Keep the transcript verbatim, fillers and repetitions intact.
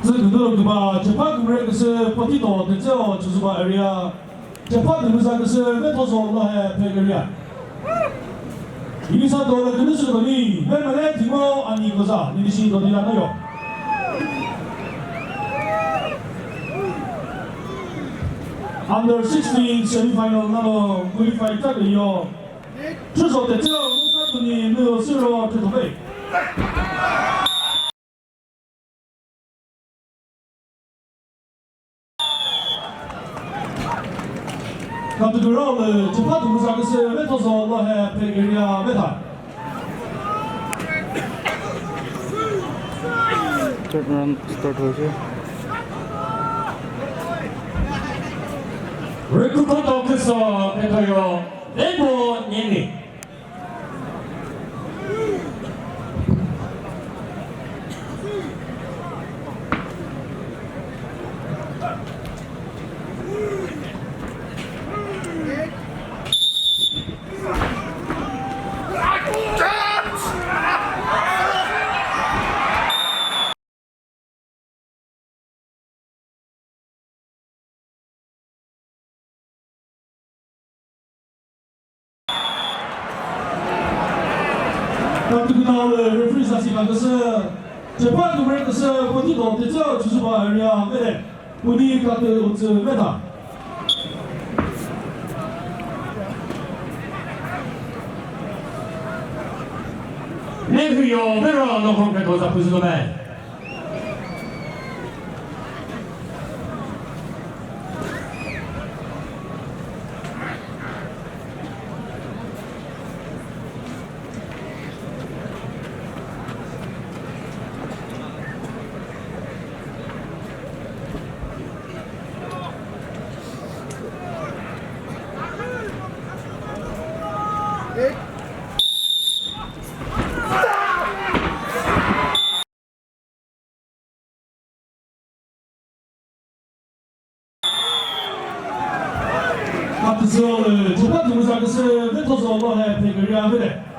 Tsü küdülü küba, chepha kümüre küsü, Potito, Tetseo, Chozuba area. Chepha kümüza küsü, Vethozo, Lohe, Phek area. Yimisa dole künüsü doni, Vemele Thimo, Ani Koza, Nidisi doni la nayo. Under sixteen semifinal nano qualify tak yo. Chüzo Tetseo, Musa Tuni, Neo Siro, Chüzo Bay. Katügürao lü chepha tümüza küsü Vethozo Lohe Phek area Vetha. Third round start হৈছে। Rekukoto küso Vethoyo Vebo Nyemi. Katügünao lü referee sasi kaküsü, chepha kümüre küsü, Potito, Tetseo, Chozuba area, Vede, Puni, Katü, Utsu, Veda. Ne hüyo, Vero, no hon kre toza püzü lo me. Katüzüo lü, chepha tümüza küsü, Vethozo Lohe Phek area Vede.